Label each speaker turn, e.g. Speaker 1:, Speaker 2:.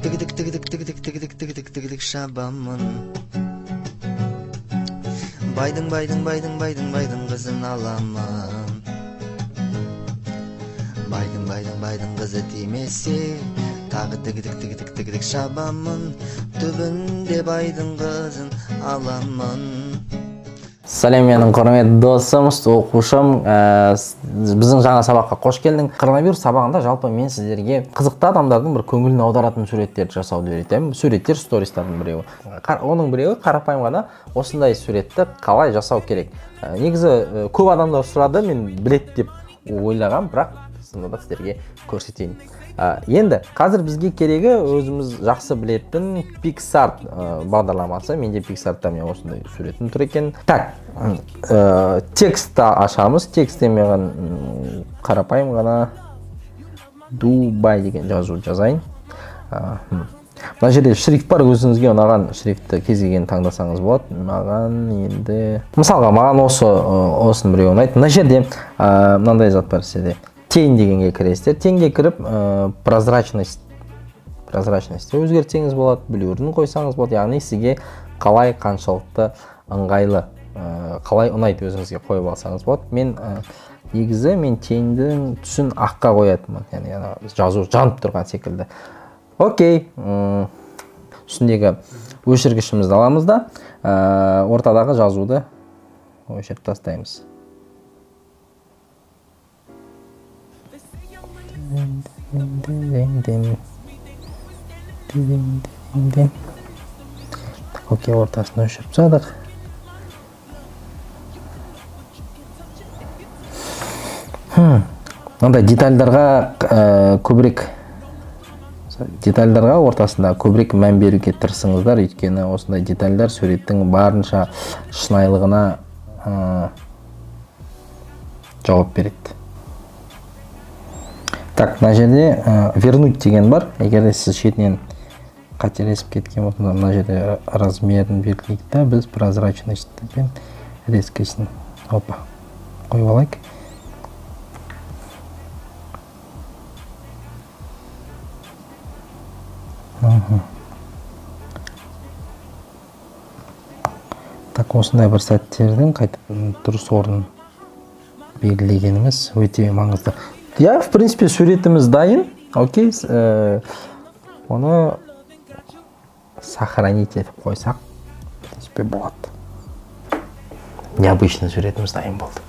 Speaker 1: Тігдік тігдік тігдік тігдік тігдік тігдік шабамын. Байдың байдың байдың байдың байдың қызын аламын. Байдың байдың байдың қызы тимесе, тағы тігдік тігдік тігдік шабамын. Түбінде байдың қызын аламын.
Speaker 2: Сәлем, менің құрметті досым, оқушым, біздің жаңа сабаққа қош келдің. Коронавирус сабағында жалпы мен сіздерге қызықты адамдардың бір көңілін аударатын суреттерді жасауды үйретемін. Суреттер стористардың біреуі. Оның біреуі қарапайым ғана осындай суретті қалай жасау керек. Негізі көп адамдар сұрады, мен біледі деп ойлағам, бірақ сонда да сіздерге көрсетейін. Енді қазір бізге керегі өзіміз жақсы білетін PicsArt бағдарламасы. Менде PicsArtта мен осындай суретім тұр екен. Так, текстті ашамыз. Текстте маған қарапайым ғана Дубай деген жазу жазайын. Мына жерде шрифт бар, өзіңізге ұнаған шрифтті кез келгенін таңдасаңыз болады. Маған енді мысалға маған осының біреуі ұнайды. Мына жерде мынандай зат бар сізде. Тень дегенге кіресіздер. Тенге кіріп, прозрачность өзгертсеңіз болады, блюрін қойсаңыз болады. Яғни сізге қалай қаншалықты ыңғайлы, қалай ұнайды өзіңізге қойып алсаңыз болады. Мен негізі мен теньдің түсін аққа қоятынмын. Яғни ана жазу жанып тұрған секілді. Окей, үстіндегі өшіргішімізді аламыз да, ортадағы жазуды өшіріп тастаймыз. Окей, ортасын өшіріп тастадық. Мынандай детальдарға көбірек, детальдарға ортасында көбірек мән беруге тырысыңыздар, өйткені осындай детальдар суреттің барынша шынайылығына жауап береді. Так, мына жерде вернуть деген бар. Егер де сіз шетінен қателесіп кеткен болсаңыз, мына жерде размерін белгілейік та, біз прозрачность пен резкостін, опа, қойып алайық. Так, осындай бір сәттердің қайтып дұрыс орнын белгілегеніміз өте маңызды. Я, в принципе, суретіміз дайын. Окей, оны сохранить етіп қойсақ, в принципе, болады. Необычный суретіміз дайын болды.